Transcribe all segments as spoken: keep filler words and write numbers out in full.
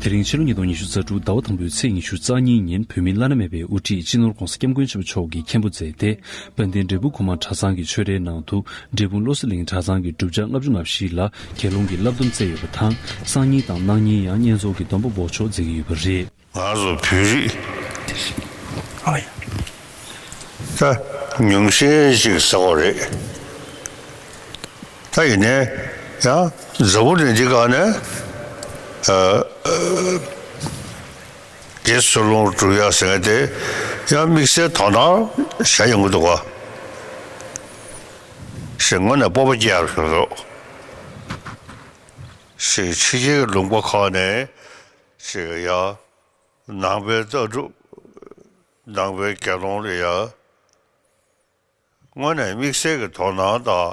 དེ་རིང་ཕྱི་ལོ་ཉིས་སྟོང་ཉི་ཤུ་རྩ་དྲུག་ཟླ་བ་དང་པོའི་ཚེས་ཉི་ཤུ་རྩ་གཉིས་ཉིན་བོད་མིའི་བླ་ན་མེད་པའི་དབུ་ཁྲིད་སྤྱི་ནོར་༧གོང་ས་༧སྐྱབས་མགོན་ཆེན་པོ་མཆོག་གིས་མཁན་པོ་མཛད་དེ། དཔལ་ལྡན་འབྲས་སྤུངས་གུང་མ་གྲྭ་ཚང་གི་ཆོས་རའི་ནང་དུ་འབྲས་སྤུངས་བློ་གསལ་གླིང་གྲྭ་ཚང་གི་བསྒྲུབ་བྱ་ལྔ་བཅུ་ང་བཞི་ལ་དགེ་སློང་གི་བསླབ་སྡོམ་སྩལ་ཡོད་པ་དང་། སང་ཉིན་དང་གནངས་ཉིན་ཡང་བསྙེན་རྫོགས་ཀྱི་སྡོམ་པ་འབོགས་ཆོག་མཛད་ཀྱི་ཡོད་པ་རེད། ང་ཚོ་བོད་རིགས་ད་ཉུང་ཤས་ཤིག་ཟེར་བ་རེད། ད་ཡིན་ནའི་ཡང་འཛམ་བུ་གླིང་འདི་སྒང་ནས་ཨ། དགེ་ཚུལ་སློང་སྒྲུབ་ཡག་ཟེར་མཁན་དེ་ཡང་དམིགས་བསལ་དོ་སྣང་བྱས་ཡོང་གི་འདུག་ག་ཞེས་དངོས་གནས་སྤོབས་པ་སྐྱེ་ཡག་ཞིག་འདུག་ཞེས་ཕྱི་རྒྱལ་གྱི་ལུང་པ་ཁག་ནས་ཞེས་ཡང་ནང་པའི་ལྟ་གྲུབ་ནང་པའི་དགེ་སློང་ལ་ཡང་དངོས་གནས་དམིགས་བསལ་གྱི་དོ་སྣང་དང་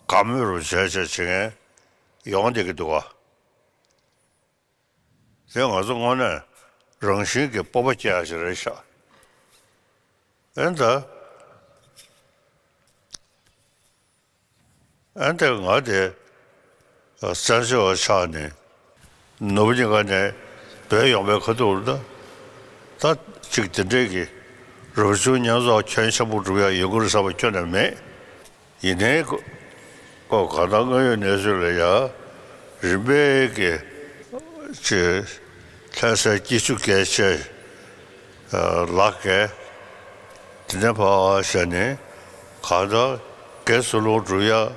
དགའ་མོས་རུ་བྱས་བྱས་བྱེད་མཁན་ཡོང་བསྡད་ཀྱི་འདུག་ག་དེ་ང་ཚོ་དངོས་གནས་རང་བཞིན་གྱི་སྤོབས་པ་སྐྱེ་ཡག་ཞིག་རེད་ཤག་ཨེ་ད། ཨེ་ད་ང་དེ་བཙན་བྱོལ་བ་ཆགས་ནས་ནོར་བུ་གཉིས་ཀ་ནས་བྲོས་ཡོང་བའི་ཁ་ཐུག་ལ་ད་ད་ཅིག་དེ་འདྲས་ཀྱི་རབ་བྱུང་བསྙེན་རྫོགས་ཁྱོན་ཆེན་པོ་སྒྲུབ་ཡག་ཡོང་གི་རེད་བསམ་པ་ཁྱོན་ནས་མེད། ཡིན་ནའི་ཁོ་ཁོ་གང་ལྟར་དངོས་ཡོད་གནས་ཚུལ་ལ་ཡང་རིམ་པས་ཀྱི་ཅིག་ལྷ་སའི་སྐྱིད་ཆུ་རྒྱལ་ཆེ་ལགས་ཀྱིས་དེ་ནས་ཕར་བྱས་ནས་གང་ལྟར་དགེ་ཚུལ་སློང་སྒྲུབ་ཡག་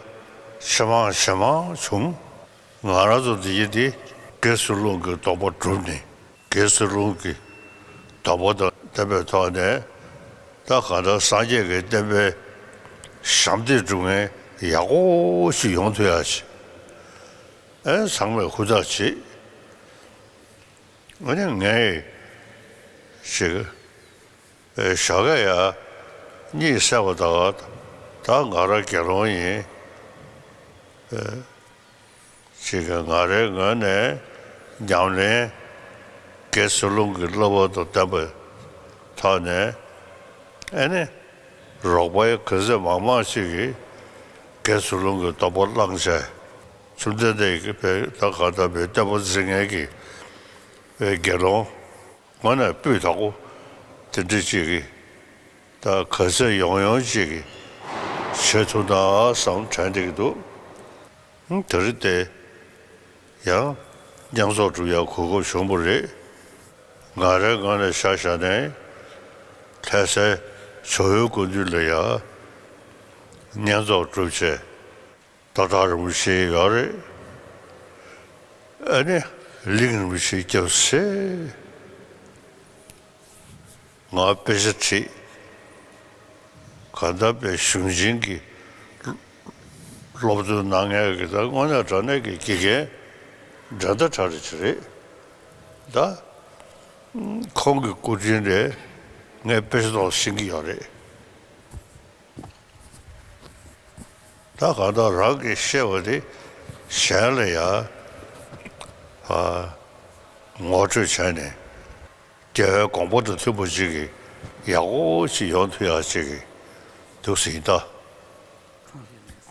ཇེ་མང་ཇེ་མང་བྱུང་། ང་རང་ཚོ་འདི་ཡི་འདི་དགེ་ཚུལ་སློང་གི་སྡོམ་པ་བསྒྲུབས་ནས་དགེ་ཚུལ་སློང་གི་སྡོམ་པ་དང་ལྡན་པའི་ཐོག་ནས་ད་གང་ལྟར་སངས་རྒྱས་ཀྱི་བསྟན་པའི་ཞབས་འདེགས་སྒྲུབ་མཁན་ཡག་པོ་ཞིག་ཡོང་ཐུབ་ཡག་ཅིག་ཨེ་ཚང་མས་ཧུར་ཐག་བྱེད། ཨ་ནི་ངས་ཞིག་ཨེ་ཞོགས་ཀས་ཡ་གཉིད་སད་པ་དང་ད་ང་རང་དགེ་སློང་ཡིན། ཨེ་ཅིག་གི་ང་རའི་ངོས་ནས་ཉམས་ལེན་དགེ་ཚུལ་སློང་གི་བསླབ་པ་དང་ལྡན་པའི་ཐོག་ནས་ཨེ་ནི་རོགས་པ་ག་ཚོད་མང་མང་ཞིག་གིས་དགེ་ཚུལ་སློང་གི་སྡོམ་པ་བླངས་བྱས། བཅོམ་ལྡན་འདས་ཀྱིས་བོད་ད་ག་ད་བོད་བསྟན་པ་འཛིན་མཁན་གྱི་བོད་དགེ་སློང་དངོས་གནས་སྤུས་དག་པོ་དེ་འདྲ་ཅིག་གིས་ད་ག་ཚོད་ཡོང་ཡོང་ཅིག་གིས་བྱེད་ཐུབ་ན་བསམ་དྲན་བསྡད་ཀྱི་འདུག་ཧུམ། དེ་རིང་དེ་ཡང་བསྙེན་རྫོགས་སྒྲུབ་ཡག་གོ་སྐབས་བྱུང་བ་རེད། ང་རའི་ངོས་ནས་ཆ་བཞག་ནས་ལྷ་སའི་ཇོ་བོའི་སྐུ་མདུན་ལ་ཡང་བསྙེན་རྫོགས་སྒྲུབ་བྱས། རྟ་བྲག་རིན་པོ་ཆེ་ཡོད་རེད། ཨ་ནི་གླིང་རིན་པོ་ཆེ་སྐྱབས་སུ་མཆི། ང་དཔེ་ཆ་ཁྲིད། གང་ལྟར་དཔེ་གཞུང་ཆེན་གྱི་སློབ་སྟོན་གནང་མཁན་གྱི་ད་དངོས་གནས་དྲང་གནས་ཀྱི་དགེ་རྒན་འགྲན་ཟླ་བྲལ་བ་ཅིག་རེད། ད་ཁོང་གི་སྐུ་དྲིན་རེད། ངས་དཔེ་ཆ་ཐོག་ཤེས་ཀྱི་ཡོད་རེད། ད་གང་ལྟར་རང་གིས་ཤེས་པ་དེ་གཞན་ལ་ཡང་ཨ་ངོ་སྤྲོད་བྱས་ནས་རྒྱལ་བའི་དགོངས་པ་དང་མཐུན་པ་ཅིག་གི་ཡག་པོ་ཞིག་ཡོང་ཐུབ་ཡག་ཅིག་གི་འདུག་ཟིན་ད།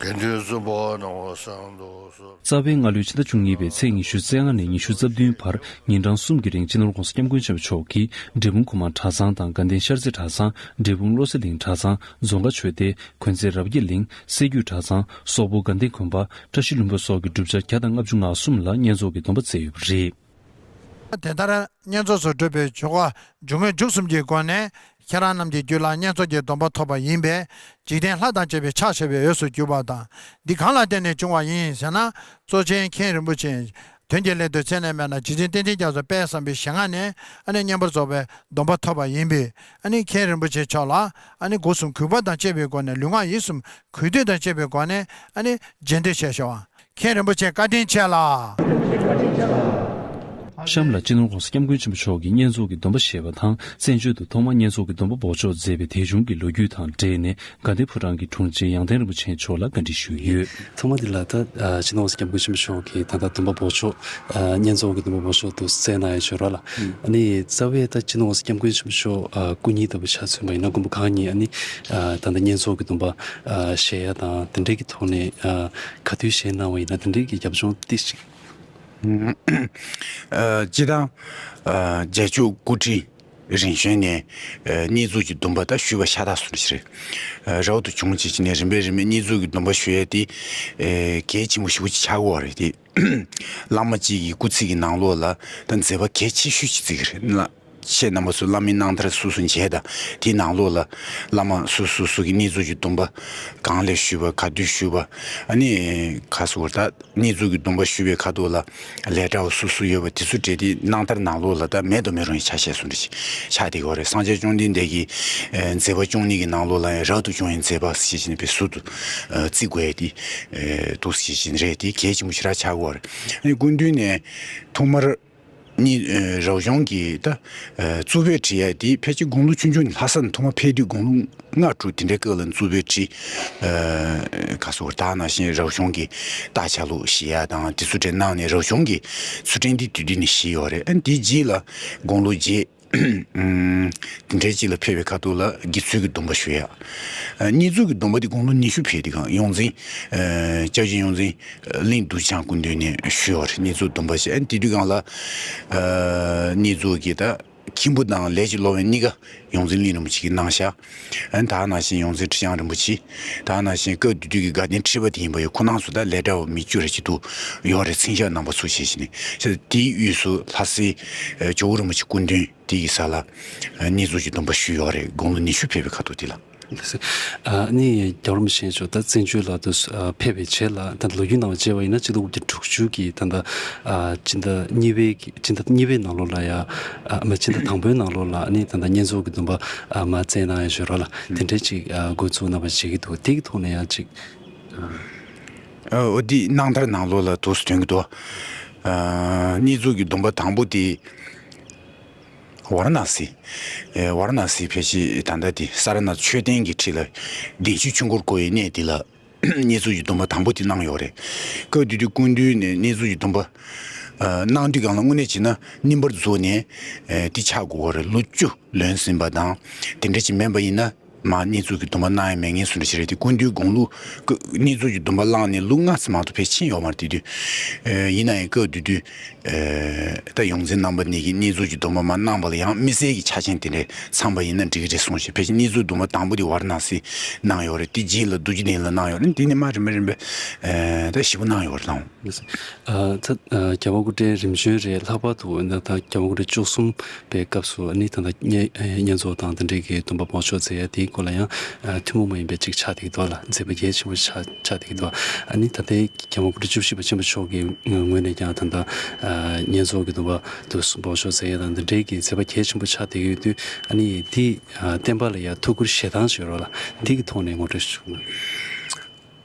དགེ་འདུན་བཙུན་པ་གནང་བར་གསོལ་འདུག་གསོལ། རྩ་བའི་སྔ་ལོའི་ཕྱི་ཟླ་བཅུ་གཉིས་པའི་ཚེས་ཉི་ཤུ་རྩ་ལྔ་ནས་ཉི་ཤུ་རྩ་བདུན་བར་ཉིན་གྲངས་གསུམ་གྱི་རིང་སྤྱི་ནོར་༧གོང་ས་༧སྐྱབས་མགོན་ཆེན་པོ་མཆོག་གིས་འབྲས་སྤུངས་གུང་མ་གྲྭ་ཚང་དང་དགའ་ལྡན་ཤར་རྩེ་གྲྭ་ཚང་། འབྲས་སྤུངས་བློ་གསལ་གླིང་གྲྭ་ཚང་། རྫོང་དཀར་ཆོས་སྡེ། དགོན་རྩེ་རབ་རྒྱས་གླིང་། སེར་རྒྱུད་གྲྭ་ཚང་། སོག་པོ་དགའ་ལྡན་དགོན་པ། བཀྲ་ཤིས་ལྷུན་པོ་སོགས་ཀྱི་བསྒྲུབ་བྱ་བརྒྱ་དང་ལྔ་བཅུ་ང་གསུམ་ལ་བསྙེན་རྫོགས་ཀྱི་སྡོམ་པ་སྩལ་ཡོད་པ་རེད། དེ་ལྟར་བསྙེན་རྫོགས་སུ་གྲུབ་པའི་ཆོ་ག་འབྱུང་བའི་མཇུག་གསུམ་གྱི་སྒོ་ནས་ཁྱེད་རང་རྣམས་ཀྱི་རྒྱུད་ལ་བསྙེན་རྫོགས་ཀྱི་སྡོམ་པ་ཐོབ་པ་ཡིན་པས། འཇིག་རྟེན་ལྷ་དང་བཅས་པའི་ཕྱག་བྱ་བའི་འོས་སུ་གྱུར་པ་དང་། འདི་གང་ལ་བརྟེན་ནས་བྱུང་བ་ཡིན་ཟེར་ན། གཙོ་ཆེན་མཁན་རིན་པོ་ཆེ་དོན་གྱི་སླད་དུ་ཚེ་ནས་མེད་ན་རྗེ་བཙུན་བསྟན་འཛིན་རྒྱ་མཚོ་དཔལ་བཟང་པོའི་ཞལ་སྔ་ནས་ཨ་ནི་བསྙེན་པར་རྫོགས་པའི་སྡོམ་པ་ཐོབ་པ་ཡིན་པས། ཨ་ནི་མཁན་རིན་པོ་ཆེ་མཆོག་ལ་ཨ་ནི་སྒོ་གསུམ་གུས་པ་དང་བཅས་པའི་སྒོ་ནས་ལུས་ངག་ཡིད་གསུམ་གུས་འདུད་དང་བཅས་པའི་སྒོ་ནས་ཨ་ནི་རྗེས་ཟློས་བྱས་ཤོག་མཁན་རིན་པོ་ཆེ་བཀའ་དྲིན་ཆེ་ལ། གཤམ་ལ་སྤྱི་ནོར་༧གོང་ས་༧སྐྱབས་མགོན་ཆེན་པོ་མཆོག་གིས་བསྙེན་རྫོགས་ཀྱི་སྡོམ་པ་བཞེས་པ་དང་། བཙན་བྱོལ་དུ་ཐོག་མར་བསྙེན་རྫོགས་ཀྱི་སྡོམ་པ་འབོགས་ཆོག་མཛད་པའི་དེ་བྱུང་གི་ལོ་རྒྱུས་དང་འབྲེལ་ནས་དགའ་ལྡན་ཕོ་བྲང་གི་དྲུང་ཆེ་ཡང་སྟེང་རིན་པོ་ཆེ་མཆོག་ལ་བཀའ་འདྲི་ཞུས་ཡོད། ཚང་མ་འདི་ལ་ད་ཨ་སྤྱི་ནོར་༧གོང་ས་༧སྐྱབས་མགོན་ཆེན་པོ་མཆོག་གིས་ད་ལྟ་སྡོམ་པ་འབོགས་ཆོག་ཨ་བསྙེན་རྫོགས་ཀྱི་སྡོམ་པ་འབོགས་ཆོག་འདུག་སྩལ་གནང་ཡོད་ཅོག་ར་ལ། ཨ་ནི་རྩ་བའི་ད་སྤྱི་ནོར་༧གོང་ས་༧སྐྱབས་མགོན་ཆེན་པོ་མཆོག་ཨ་སྐུ་ཉིད་ལྟ་བུ་ཆ་མཚོན་པ་ཡིན་ན་མགོན་པོ་གང་ཉིད་ཨ་ནི་ཨ་ད་ལྟ་བསྙེན་རྫོགས་ཀྱི་སྡོམ་པ་ཨ་བཞེས་ཡ་དང་དེ་འདྲའི་གི་ཐོག་ནས་ཨ་ག་དུས་བཞེས་གནང་བ་ཡིན་ན་དེ་འདྲའི་གི་རྒྱབ་ལྗོངས་ཏོག་ཙམ་ཅིག་ཨ། སྤྱིར་བཏང་། ཨ། རྒྱལ་མཆོག་སྐུ་ཕྲེང་རིམ་བྱོན་ནས། ཨ། བསྙེན་རྫོགས་ཀྱི་སྡོམ་པ་ད་ཞུས་པ་ཤ་སྟག་སོང་ཞིག་རེད། ཨ། རབ་ཏུ་བྱུང་བྱས་བྱས་ནས་རིམ་པས་རིམ་པས་བསྙེན་རྫོགས་ཀྱི་སྡོམ་པ་ཞུ་ཡས་དེ། ཨ། གལ་ཆེན་པོ་ཞེ་པོ་ཅིག་ཆགས་ཀྱི་ཡོད་རེད་དེ། བླ་མ་གཅིག་གི་སྐུ་ཚེ་གི་ནང་ལོགས་ལ་ད་མཛད་པ་གལ་ཆེ་ཤོས་ཤིག་བརྩི་གི་རེད་ལ། ཁྱེད་རྣམ་པ་ཚོ་བླ་མའི་རྣམ་ཐར་སོ་སོ་མཇལ་དང་། དེའི་ནང་ལོགས་ལ་བླ་མ་སོ་སོ་སོ་གི་བསྙེན་རྫོགས་ཀྱི་སྡོམ་པ་གང་ལ་ཞུས་པ། ག་དུས་ཞུས་པ། ཨ་ནི་ག་སོགས་ད་བསྙེན་རྫོགས་ཀྱི་སྡོམ་པ་ཞུས་པའི་ཁ་ཐོག་ལ་ལས་འདྲ་བ་སོ་སོ་ཡོད་པ་དེ་ཚོ་འབྲེལ་ཏེ་རྣམ་ཐར་ནང་ལོགས་ལ་ད་མེད་དང་མི་རུང་བའི་ཆ་ཤས་སུ་འདྲ་ཞིག་ཆགས་བསྡད་ཀྱི་ཡོད་རེད། སངས་རྒྱས་བཅོམ་ལྡན་འདས་ཀྱི་ཨ་མཛད་པ་བཅུ་གཉིས་ཀྱི་ནང་ལོགས་ལ་ཡང་རབ་ཏུ་བྱུང་བའི་མཛད་པ་ཞེས་བྱས་ནས་དཔེ་ཟུར་དུ་ཨ་བརྩི་དགོས་ཡ་དེ་ཨ་འདུག་ཞེས་བྱས་ནས་རེད། དེ་གལ་ཆེན་པོ་ཞེ་དྲག་ཆགས་ཀྱི་ཡོད་རེད། ཨ་ནི་སྐུ་མདུན་ནས་ཐོག་མར། ནི། ཨ། རབ་བྱུང་གི་ད། ཨ། གཙུག་ཕུད་བྲི་ཡ་དེ་ཕལ་ཆེར་དགུང་ལོ་ཆུང་ཆུང་ནས་ལྷ་ས་ནས་ཐོག་མ་ཕེབས་དུས་དགུང་ལོ་ལྔ་དྲུག་དེ་འདྲའི་སྐབས་ལ་གཙུག་ཕུད་བྲིས། ཨ། ག་སོགས་ད་ནང་བཞིན་རབ་བྱུང་གི་རྟགས་ཆ་ལུགས་བཞེས་ཡ་དང་དེ་ཚོ་འདྲ་གནང་ནས་རབ་བྱུང་གི་ཚུལ་ཁྲིམས་དེ་དུས་དུས་ནས་བཞེས་ཡོད་རེད། ཨ། དེའི་རྗེས་ལ་དགུང་ལོ་བརྒྱད། ཨ། དེ་འདྲའི་རྗེས་ལ་ཕེབས་པའི་ཁ་ཐུག་ལ་དགེ་ཚུལ་གྱི་སྡོམ་པ་ཞུ་ཡ། ཨ། བསྙེན་རྫོགས་ཀྱི་སྡོམ་པ་དེ་དགུང་ལོ་ཉི་ཤུ་ཕེབས་དུས་སྒང་ཡོངས་འཛིན། ཨ། སྐྱབས་རྗེ་ཡོངས་འཛིན་གླིང་གདུལ་བྱ་སྐུ་མདུན་ནས་ཞུས་པ་རེད། བསྙེན་རྫོགས་སྡོམ་པ་ཞེས། ཨ། དེ་དུས་སྒང་ལ། ཨ། བསྙེན་རྫོགས་ཀྱི་ད་མཁན་པོ་དང་ལས་ཀྱི་སློབ་དཔོན་གཉིས་ཀ་ཡོངས་འཛིན་གླིང་རིན་པོ་ཆེ་གིས་གནང་ཤག་ཨ། ད་ནང་བཞིན་ཡོངས་འཛིན་ཁྲི་བྱང་རིན་པོ་ཆེ། ད་ནང་བཞིན་སྐབས་དེ་དུས་ཀྱི་དགའ་ལྡན་ཁྲི་པ་དེ་ཡིན་པ་ཡོད། ཁོང་རྣམ་ཚོ་ད་ལས་གྲྭ་བ་མི་བཅུ་རེ་གཅིག་འདུག་ཡོད་རེད། མཚན་ཞབས་རྣམ་པ་ཚོ་ཞེས་བྱས་ནས། ཞེས་དེའི་དབུས་སུ་ལྷ་སའི་ཨ་ཇོ་བོ་རིན་པོ་ཆེ་སྐུ་མདུན་དེ་ཡི་ས་ལ་ཨ་བསྙེན་རྫོགས་ཀྱི་སྡོམ་པ་ཞུས་ཡོད་རེད། དགུང་ལོ་ཉི་ཤུ་ཕེབས་པའི་ཁ་ཐུག་དེ་ལ། ཨ་ནི་རྒྱལ་བ་རིན་པོ་ཆེ་མཆོག་ད་བཙན་བྱོལ་ལ་དུ་ཨ་ཕེབས་པའི་རྗེས་ལ་ད་ལོ་རྒྱུས་ནང་ལ་མཇལ་བ་ཡིན་ན་སྤྱི་ལོ་དགུ་བརྒྱ་དྲུག་ཅུ་གི་ད་ལྟ་ཨ་སྤྱི་ཟླ་གཉིས་པའི་གི་སྤྱི་ཟླ་གཉིས་པའི་ནང་ལོགས་ལ་ཡ། ཨ་མ་སྤྱི་ཟླ་དང་པོའི་ནང་ལོགས་ལ་ཨ་ནི་ད་ལྟ་བསྙེན་རྫོགས་ཀྱི་སྡོམ་པ་ཨ་མ་བསྩལ་གནང་ཡ་ཞུ་རོགས་ལ་དེ་འདྲའི་ཅིག་ཨ་འགོ་ཚུགས་གནང་བ་བྱེད་ཀྱི་འདུག་དེ་གི་ཐོག་ནས་ཡང་ཅིག་ཨ། འོ་དེ་རྣམ་ཐར་ནང་ལོགས་ལ་འདུག་སེ་ཐོན་གྱི་འདུག་ཨ། བསྙེན་རྫོགས་ཀྱི་སྡོམ་པ་དང་པོ་དེ་ཝཱ་ར་ཎཱ་སི། ཨེ། ཝཱ་ར་ཎཱ་སི་ཕལ་ཆེར་ད་ལྟ་དེ་སཱ་ར་ནཱཐ་མཆོད་རྟེན་གྱི་འཁྲིས་ལ་གདན་ཞུས་ཆོས་འཁོར་བསྐོར་བའི་གནས་དེ་ལ་བསྙེན་རྫོགས་ཀྱི་སྡོམ་པ་དང་པོ་དེ་གནང་ཡོད་རེད། སྐབས་དེ་དུས་སྐུ་མདུན་ནས་བསྙེན་རྫོགས་ཀྱི་སྡོམ་པ་ཨ་གནང་དུས་སྒང་ལ་དངོས་གནས་བྱས་ན་རྙིང་པར་རྫོགས་ནས། ཨེ། དེ་ཆགས་དགོས་པ་རེད། ལོ་བཅུ་ལོན་ཟིན་པ་དང་དེ་འདྲ་ཅིག་མིན་པ་ཡིན་ན། མར་བསྙེན་རྫོགས་ཀྱི་སྡོམ་པ་གནང་ཡ་མེད་མཁན་སུ་འདྲ་ཞིག་རེད་དེ། སྐུ་མདུན་དགུང་ལོ་ཀ་བསྙེན་རྫོགས་ཀྱི་སྡོམ་པ་བླངས་ནས་ལོ་ལྔ་ཙམ་མ་གཏོགས་ཕལ་ཆེར་ཕྱིན་ཡོད་མ་རེད། དེ་དུས་ཨེ་ཡིན་ན་ཡང་སྐབས་དེ་དུས་ཨེ་ད་ཡོངས་འཛིན་རྣམ་པ་གཉིས་ཀྱིས་བསྙེན་རྫོགས་ཀྱི་སྡོམ་པ་མར་གནང་བ་ལ་ཡང་དམིགས་བསལ་གྱི་ཆ་རྐྱེན་དེ་འདྲ་ཚང་པ་ཡིན་ན་འགྲིག་གི་རེད་གསུངས་ཤིང་། ཕལ་ཆེར་བསྙེན་རྫོགས་སྡོམ་པ་དང་པོ་དེ་ཝཱ་ར་ཎཱ་སིར་གནང་ཡོད་རེད། དེ་རྗེས་ལ་རྡོ་རྗེ་གདན་ལ་གནང་ཡོད་རེད། དེ་ནས་མར་རིམ་པས་རིམ་པས་ཨེ་ད་ཞེ་པོ་གནང་ཡོད་རེད་ལགས། ཨ་ད་ཨ་རྒྱལ་བ་སྐུ་ཕྲེང་རིམ་བྱོན་རེད། ལྷག་པར་དུ་ད་ལྟ་རྒྱལ་བ་སྐུ་ཕྲེང་བཅུ་གསུམ་པའི་སྐབས་སུ་ཨ་ནི་ད་ལྟ་བསྙེན་ཨ་བསྙེན་རྫོགས་དང་དེ་འབྲེལ་གྱི་སྡོམ་པ་སྦོམ་ཤོས་མཛད་ཡ་དེའི་སྐོར་ལ་ཡང་ཨ་ཐུན་མོང་མ་ཡིན་པའི་ཅིག་ཆགས་བསྡད་ཀྱི་འདུག་ལ། མཛད་པ་གལ་ཆེན་པོ་ཆགས་ཆགས་བསྡད་ཀྱི་འདུག་ཨ་ནི་ད་ལྟའི་རྒྱལ་བ་སྐུ་ཕྲེང་བཅུ་བཞི་པ་ཆེན་པོ་མཆོག་གི་ངོས་ནས་ཀྱང་ད་ལྟ་ཨ་བསྙེན་རྫོགས་ཀྱི་སྡོམ་པ་དུ་སྦོམ་ཤོས་མཛད་ཡ་དང་དེ་འབྲེལ་གྱི་མཛད་པ་གལ་ཆེན་པོ་ཆགས་བསྡད་ཀྱི་ཡོད་དུས། ཨ་ནི་དེ་ཨ་བསྟན་པ་ལ་ཡང་ཐུགས་ཁུར་བཞེས་སྟངས་ཤིག་ཡོད་རེད་ལ། དེ་གི་ཐོག་ནས་ངོ་སྤྲོད་ཞུ།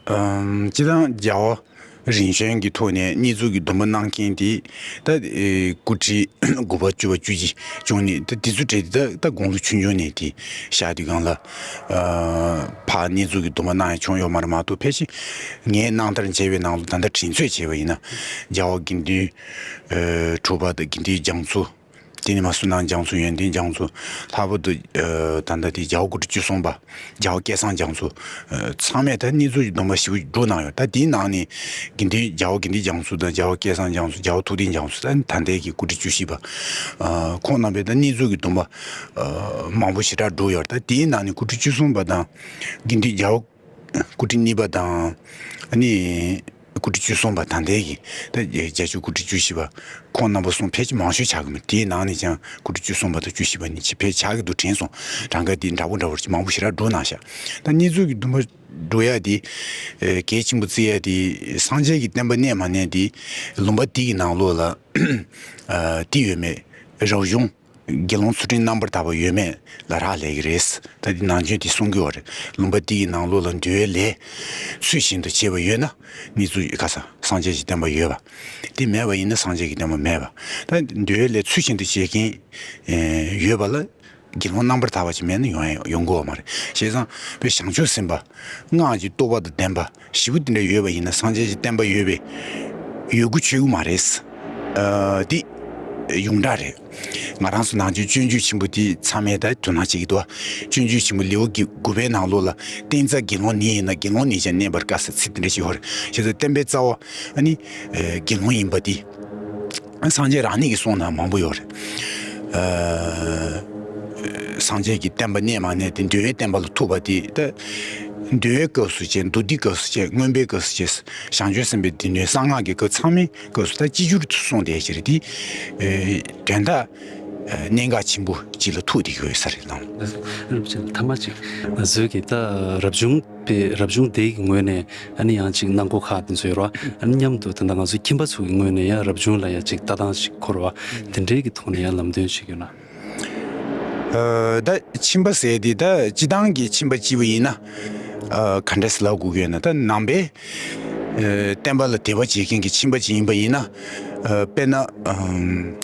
ཨམ། སྤྱིར་བཏང་རྒྱལ་བ་རིམ་བྱོན་གྱི་ཐོག་ནས་བསྙེན་རྫོགས་ཀྱི་སྡོམ་པ་གནང་མཁན་དེ་ད་ཨེ་སྐུ་ཕྲེང་དགུ་པ་བཅུ་པ་བཅུ་གཅིག་བཅུ་གཉིས་ད་དེ་ཚོ་གྲས་དེ་ད་ད་དགུང་ལོ་ཆུང་ཆུང་ནས་དེ་བཞག་དུས་སྒང་ལ། ཨ། ཕར་བསྙེན་རྫོགས་ཀྱི་སྡོམ་པ་གནང་ཡ་བྱུང་ཡོད་མ་རེད། མ་གཏོགས་ཕལ་ཆེར་ངའི་རྣམ་ཐར་མཇལ་བའི་ནང་ལ་ད་ལྟ་དྲན་ཚོད་བྱས་པ་ཡིན་ན་རྒྱལ་བ་དགེ་འདུན་ཨེ་གྲུབ་པ་དང་དགེ་འདུན་རྒྱ་མཚོ། དེ་ནས་མར་བསོད་ནམས་རྒྱ་མཚོ། ཡོན་ཏན་རྒྱ་མཚོ། ལྷག་པར་དུ་ཨ་ད་ལྟ་དེ་རྒྱལ་བ་སྐུ་ཕྲེང་བཅུ་གསུམ་པ་རྒྱལ་བ་སྐལ་བཟང་རྒྱ་མཚོ། ཨ་ཚང་མས་ད་བསྙེན་རྫོགས་ཀྱི་སྡོམ་པ་ཞེ་པོ་སྒྲུབ་གནང་ཡོད། ད་དེའི་ནང་ནས་དགེ་འདུན་རྒྱལ་བ་དགེ་འདུན་རྒྱ་མཚོ་དང་རྒྱལ་བ་སྐལ་བཟང་རྒྱ་མཚོ། རྒྱལ་བ་ཐུབ་བསྟན་རྒྱ་མཚོ། ད་ད་ལྟའི་གི་སྐུ་ཕྲེང་བཅུ་བཞི་པ། ཨ་ཁོང་རྣམ་པས་ད་བསྙེན་རྫོགས་ཀྱི་སྡོམ་པ་ཨ་མང་པོ་ཞེ་དྲག་སྒྲུབ་ཡོད། ད་དེའི་ནང་ནས་སྐུ་ཕྲེང་བཅུ་གསུམ་པ་དང་དགེ་འདུན་རྒྱལ་བ་སྐུ་ཕྲེང་གཉིས་པ་དང་། ཨ་ནི་སྐུ་ཕྲེང་བཅུ་གསུམ་པ། ད་ལྟའི་གི་ད་རྒྱལ་མཆོག་སྐུ་ཕྲེང་བཅུ་བཞི་པ་ཁོང་རྣམ་པ་གསུམ་ཕལ་ཆེར་མང་ཤོས་ཆགས་ཀྱི་མེད། དེའི་ནང་ནས་ཀྱང་སྐུ་ཕྲེང་བཅུ་གསུམ་པ་དང་བཅུ་བཞི་པ་གཉིས་ཆེས་ཕལ་ཆགས་ཀྱི་འདུག་དྲན་སོང་། གྲངས་ཀ་དེ་འདྲ་པོ་འདྲ་པོ་ཅིག་མང་པོ་ཞེ་དྲག་འགྲོ་གནང་ཤག་ད་བསྙེན་རྫོགས་ཀྱི་སྡོམ་པ་འགྲོ་ཡ་དེ་ཨེ་གལ་ཆེན་པོ་བརྩི་ཡ་དེ་སངས་རྒྱས་ཀྱི་བསྟན་པ་གནས་མ་གནས་དེ་ལུང་པ་དེ་གི་ནང་ལོགས་ལ་ཨ་དེ་ཡོད་མེད། རབ་བྱུང་དགེ་སློང་ཚུལ་ཁྲིམས་རྣམ་པར་དག་པ་ཡོད་མེད་ལ་རག་ལས་ཀྱི་རེད། ད་འདི་ནང་ཆོས་དེ་གསུང་གི་ཡོད་རེད། ལུང་པ་འདི་ཡི་ནང་ལོགས་ལ་འདུལ་བའི་ལས་ཚུལ་བཞིན་དུ་བྱས་པ་ཡོད་ན་ནི་ཚུལ་ཁ་སང་སངས་རྒྱས་ཀྱི་བསྟན་པ་ཡོད་པ། དེ་མེད་པ་ཡིན་ན་སངས་རྒྱས་ཀྱི་བསྟན་པ་མེད་པ། ད་འདུལ་བའི་ལས་ཚུལ་བཞིན་དུ་བྱེད་མཁན་ཨེ་ཡོད་པ་ལ་དགེ་སློང་རྣམ་པར་དག་པ་ཅིག་མེད་ན་ཡོང་ཡ་ཡོང་གི་ཡོད་མ་རེད། བྱས་ཙང་དཔེ་བྱང་ཆུབ་སེམས་དཔའ་སྔགས་ཀྱི་རྟོགས་པ་དང་ལྡན་པ་ཞེ་པོ་དེ་འདྲ་ཡོད་པ་ཡིན་ན་སངས་རྒྱས་ཀྱི་བསྟན་པ་ཡོད་པའི་ཡོད་དགུ་ཆོད་གི་མ་རེད། ཨ་འདི་ཡོངས་གྲགས་རེད། ང་རང་ཚོ་ནང་ཆོས་སྤྱོད་འཇུག་ཆེན་པོ་དེ་ཚང་མས་ད་དོ་སྣང་བྱེད་ཀྱི་འདུག་སྤྱོད་འཇུག་ཆེན་པོ་ལེའུ་དགུ་པའི་ནང་ལོགས་ལ་བསྟན་རྩ་དགེ་སློང་ནི་ཡིན་ན་དགེ་སློང་ནི་ཀྱང་གནས་པར་དཀའ་ཟེར་ཚིག་དེ་འདྲ་ཞིག་ཡོད་རེད། བྱས་ཙང་བསྟན་པའི་རྩ་བ་ཨ་ནི་ཨེ་དགེ་སློང་ཡིན་པ་དེ། སངས་རྒྱས་རང་ཉིད་ཀྱིས་གསུངས་གནང་མང་པོ་ཡོད་རེད། ཨ། སངས་རྒྱས་ཀྱི་བསྟན་པ་གནས་མ་གནས་དེ་འདུལ་བའི་བསྟན་པ་ལ་ཐུག་པ་དེ་ད། འདུལ་བའི་སྐབས་སུ་བྱས། མདོ་སྡེའི་སྐབས་སུ་བྱས། མངོན་པའི་སྐབས་སུ་བྱས། བྱང་ཆུབ་སེམས་དཔའི་སྡེ་སྣོད། གསང་སྔགས་ཀྱི་སྐབས། ཚང་མའི་སྐབས་སུ་ད་སྤྱི་སྒྱུར་དུ་གསུངས་བསྡད་ཀྱི་རེད་དེ། ཨེ། དོན་དག་ཨ། གནད་འགག་ཆེན་པོ་གཅིག་ལ་ཐུག་བསྡད་ཀྱི་ཡོད་ས་རེད་ལགས། ཐ་མ་གཅིག་ང་ཚོའི་གི་ད་རབ་བྱུང་པའི་རབ་བྱུང་སྡེ་གི་ངོས་ནས་ཨ་ནི་ཡང་གཅིག་གནང་སྒོ་ཁག་དེ་ཚོ་ཡོད་ར། ཨ་ནི་མཉམ་དུ་ད་ལྟ་ང་ཚོ་ཁྱིམ་པ་ཚོ་གི་ངོས་ནས་ཡང་རབ་བྱུང་ལ་ཡང་གཅིག་ལྟ་སྟངས་ཤིག་འཁོར་བ་དེ་འདྲའི་གི་ཐོག་ནས་ཡང་ལམ་སྟོན་བྱེད་ཀྱི་ཡོད་ན། ཨ། ད་ཁྱིམ་པ་ཟེར་དེ་ད་སྤྱི་བཏང་གི་ཁྱིམ་པ་སྤྱི་པ་ཡིན་ན། ཨ། ག་འདྲ་ཟེར་ལབ་དགོས་ཀྱི་ཡོད་ན། ད་ནང་པའི་ཨ། བསྟན་པ་ལ་དད་པ་བྱེད་མཁན་གྱི་ཁྱིམ་པ་ཅིག་ཡིན་པ་ཡིན་ན། ཨ། དཔེར་ན་ཨ།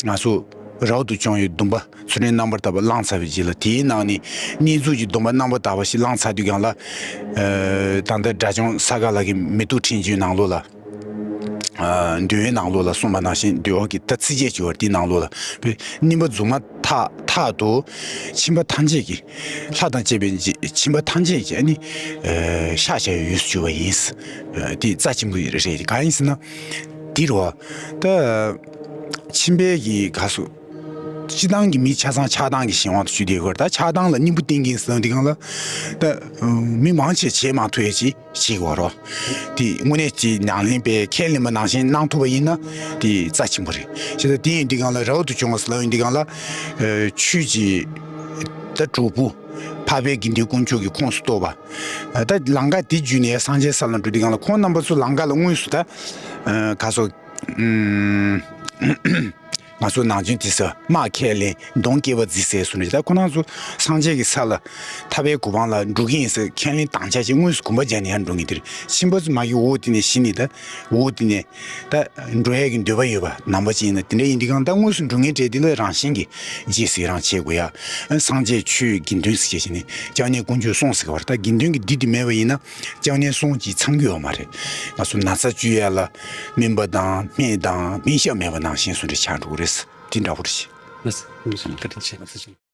ང་ཚོ་རབ་ཏུ་བྱུང་བའི་སྡོམ་པ་ཚུལ་ཁྲིམས་རྣམ་པར་དག་པ་བླངས་ཚར་བའི་རྗེས་ལ། དེའི་ནང་ནས་བསྙེན་རྫོགས་ཀྱི་སྡོམ་པ་རྣམ་པར་དག་པ་ཞིག་བླངས་ཚར་དུས་སྒང་ལ། ཨ། ད་ལྟ་དགྲ་བཅོམ་ས་ག་ལ་གི་མེ་ཏོག་ཕྲེང་རྒྱུད་ནང་ལོགས་ལ། ཨ། འདུལ་བའི་ནང་ལོགས་ལ་གསུངས་པ་ནང་བཞིན། འདུལ་བ་གི་ད་ཚིགས་བཅད་བཅུ་པ་དེའི་ནང་ལོགས་ལ། བསྙེན་པ་རྫོགས་མ་ཐག་ཐག་ཏུ་ཁྱིམ་པ་ཐམས་ཅད་ཀྱིས། ལྷ་དང་བཅས་པའི་ཁྱིམ་པ་ཐམས་ཅད་ཀྱིས་ཨ་ནི། ཨ། ཤ་བྱ་བའི་འོས་སུ་གྱུར་པ་ཡིན། ཨ། དེ་རྩ་ཆེན་པོ་རེད། གང་ཡིན་ཟེར་ན། འདི་རེད་བ། ད་ཁྱིམ་པའི་གི་ག་སོ། སྤྱི་བཏང་གི་མི་ཆ་ཚང་ཆགས་སྡང་གི་གཞན་དབང་དུ་ཆུད་དེ་གོ། ད་ཆགས་སྡང་ལ་སྙིང་པོ་བསྟེན་གྱིན་ཟེར་དེ་གང་ལ། ད་མི་མང་ཆེ་བྱེད་མ་ཐུབ་ཡ་ཅིག་བྱེད་དགོས་རོ། དེ་དངོས་གནས་ཀྱི་ཉམས་ལེན་པས་ཁས་ལེན་པ་ནང་བཞིན་གནང་ཐུབ་པ་ཡིན་ན། དེ་རྩ་ཆེན་པོ་རེད། བྱས་ཙང་དེ་ཡིན་དུས་སྒང་ལ་རབ་ཏུ་བྱུང་བ་ཟེར་ལབ་ཡོང་དུས་སྒང་ལ། ཨ། ཆོས་ཀྱི་ད་གྲོགས་པོ་འཕགས་པའི་དགེ་འདུན་དཀོན་མཆོག་གི་ཁོངས་སུ་གཏོགས་པ། ད་ལམ་ཀ་དེ་བརྒྱུད་ནས་སངས་རྒྱས་ས་ལ་འགྲོ་དུས་སྒང་ལ། ཁོང་རྣམ་པ་ཚོ་ལམ་ཀ་ལ་དངོས་སུ་ད། ཨ། ག་སོ། ཨུམ། ང་ཚོ་ནང་ཆོས་དེ་ཚོ་དམག་ཁས་ལེན། གདོང་བསྐྱེད་པ་མཛད་ཟེར་གསུངས་ནས། ད་ཁོ་རང་ཚོ་སངས་རྒྱས་ཀྱི་ས་ལ་ཐར་པའི་གོ་འཕང་ལ་འགྲོ་གི་ཡིན་ཟེར་ཁས་ལེན་དམ་བཅའ་བྱས། དངོས་སུ་གོམ་པ་རྒྱག་ནས་ཡར་འགྲོ་མཁན་དེ་རེད། ཁྱིམ་པ་ཚོ་མ་གི་འོ་དེ་ནས་གཞི་ནས་ད་འོ་དེ་ནས་ད་འགྲོ་ཡས་ཀྱི་འདོད་པ་ཡོད་པ་ནང་པ་ཅིག་ཡིན་ན། དེ་འདྲ་ཡིན་དུས་སྒང་ད་དངོས་སུ་འགྲོ་མཁན་གྲས་དེ་ལ་རང་བཞིན་གྱིས་རྗེས་སུ་ཡི་རང་བྱེད་དགོས་ཡ། སངས་རྒྱས་ཆོས་དགེ་འདུན་ཟེར་བྱས་ནས་སྐྱབས་གནས་དཀོན་མཆོག་གསུམ་ཟེར་ག་བར། ད་དགེ་འདུན་གྱི་འདུས་དེ་མེད་པ་ཡིན་ན། སྐྱབས་གནས་གསུམ་གྱིས་ཚང་གི་ཡོད་མ་རེད། ང་ཚོ་ན་ཚ་བཅོས་ཡ་ལ་སྨན་པ་དང་སྨན་དང་སྨན་ཞབས་མེད་པ་ནང་བཞིན་བཟོ་འདྲ་ཆགས་འགྲོ་གི་རེད། དེ་འདྲ་བོ་རེད། ལགས་སོ། བཀའ་དྲིན་ཆེ།